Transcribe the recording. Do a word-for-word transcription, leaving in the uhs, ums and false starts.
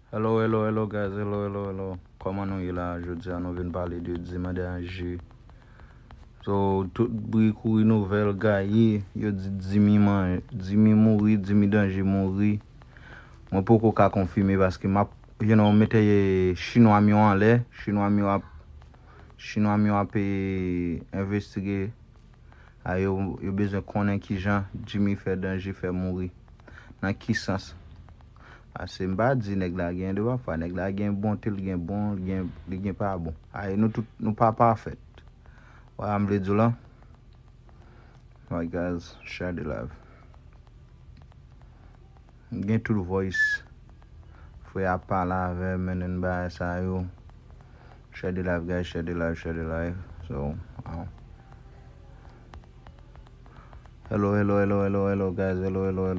Hello, hello, hello, guys. Hello, hello, hello. Kòman nou ye la? Jodi a nou vin pale de Dimi Dange. So, tout bri kouri nouvèl gaye, yo di Dimi man, Dimi mouri, Dimi Dange mouri. Mwen poko ka konfime paske m ap, you know, mete chinwa m yo anlè, chinwa m yo ap, chinwa m yo ap eh, envestige. A yo, yo bezwen konnen kijan Dimi fè Dange fè mouri. Nan ki sans? Paske m pa di nèg la gen de pafwa. Nèg la gen bonte, li gen bon, li gen, li gen pa bon. A nou tout, nou pa pafèt. Wala m vle di w la. Alright, guys, share the live. Gen tout voice. Frè a pale avè m, mennen bagay sa yo. Share the live, guys, share the live, share the live. So, uh, hello, hello, hello, hello, hello, guys, hello, hello, hello.